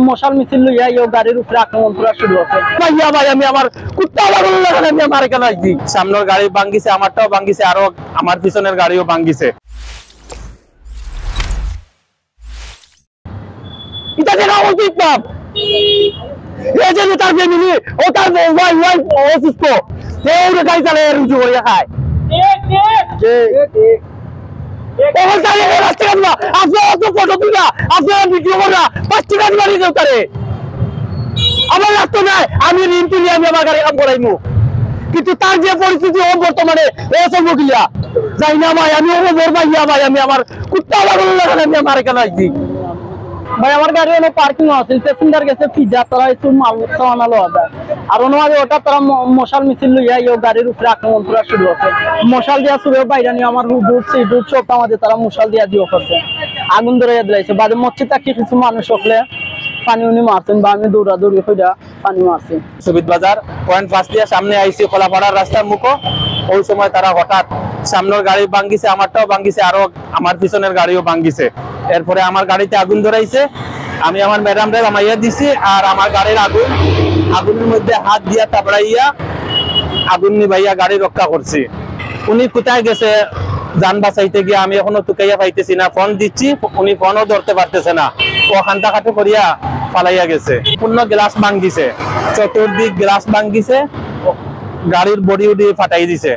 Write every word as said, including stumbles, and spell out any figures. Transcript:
মশাল মিছিল লইয়া ইয়ো গাড়ির উপরে আক্রমণ করা শুরু করছে। ভাইয়া ভাই, আমি আমার কুত্তা পাগল লাগান, আমি আমার এখানে আইছি। সামনের গাড়ি ভাঙ্গিছে, আমারটাও ভাঙ্গিছে, আরো আমার পিছনের গাড়িও ভাঙ্গিছে। এটা দেখা উচিত না। এই যে তার ফ্যামিলি, ও তার ওয়াইফ, ওয়াইফ অসুস্থ, সে ওর গাড়ি চালায় রুজি করে খায়। ওখান থেকে এই রাস্তা কেন না? আপনারা তো ফটো তুলা, আপনারা ভিডিও করা, পাঁচ টাকা দিবা নিজে তারে। আমার রাস্তা নাই, আমি ঋণ তুলি, আমি আমার গাড়ি কাম করাইমু। কিন্তু তার যে পরিস্থিতি, ও বর্তমানে ও চলবো কিলা? যাই না ভাই, আমি ও বড় ভাইয়া ভাই, আমি আমার কুত্তা পাগল লাগান, আমি আমার এখানে আইছি। ভাই, আমার গাড়ি অনো পার্কিং আছে, প্যাসেঞ্জার গেছে পিজা, তারা একটু মাল সামান আলো আদা। আর অনো আগে ওটা তারা ম-, মশাল মিছিল লইয়া ইয়ো গাড়ির উপরে আক্রমণ করা শুরু করছে। মশাল দিয়া ছুড়ে বাইরে নিয়ে আমার হুডুর, সিডুর সব আমাদের তারা মশাল দিয়া দিও করছে। আগুন ধরাইয়া দিলাইছে। বাদে মসজিদ থাকি কিছু মানুষ হকলে পানি উনি মারছেন বা আমি দৌড়াদৌড়ি কইরা পানি মারছি। সুবিদ বাজার পয়েন্ট পাঁচ দিয়া সামনে আইছি খোলাপাড়ার রাস্তার মুখো। ওই সময় তারা হঠাৎ সামনের গাড়ি ভাঙ্গিছে, আমারটাও ভাঙ্গিছে, আরো আমার পিছনের গাড়িও ভাঙ্গিছে। এরপরে আমার গাড়িতে আগুন ধরাইছে, আমি আমার ম্যাডামরে জামাইয়া দিছি, আর আমার গাড়ির আগুন, আগুনের মধ্যে হাত দিয়া তাবড়াইয়া আগুন নিবাইয়া গাড়ি রক্ষা করছি। উনি কোথায় গেছে জান বাঁচাইতে গিয়া আমি এখনো তুকাইয়া পাইতেছি না। ফোন দিচ্ছি, উনি ফোনও ধরতে পারতেছে না, ও কান্দাকাটি করিয়া পালাইয়া গেছে। পূর্ণ গ্লাস ভাঙ্গিছে, চতুর্দিক গ্লাস ভাঙ্গিছে, গাড়ির বডি উডি ফাটাই দিছে।